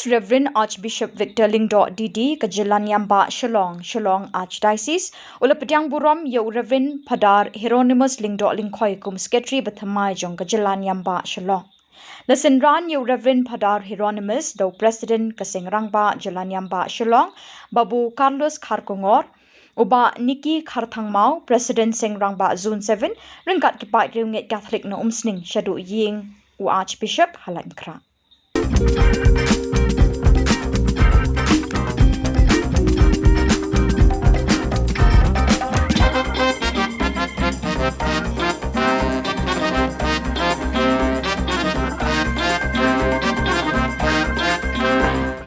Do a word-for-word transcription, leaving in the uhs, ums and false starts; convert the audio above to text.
Rev Archbishop Victor Lyngdoh D D ka Jyllaniambah Shillong, Shillong Archdiocese, u la pdiang burom ïa u Rev Phadar Hieronymus Lyngdoh Lyngkhoi kum u Secretary bathymmai jong ka Jyllaniambah Shillong. La synran ïa u Rev Phadar Hieronymus da u President ka Seng Rangbah Jyllaniambah Shillong, Babu Carlos Kharkongor, u Bah Nicky Kharthangmaw, President Seng Rangbah Zone seven, ryngkat ki paid riewngeit Katholik na Umsning shaduh ïing u Archbishop ha Laitumkhrah.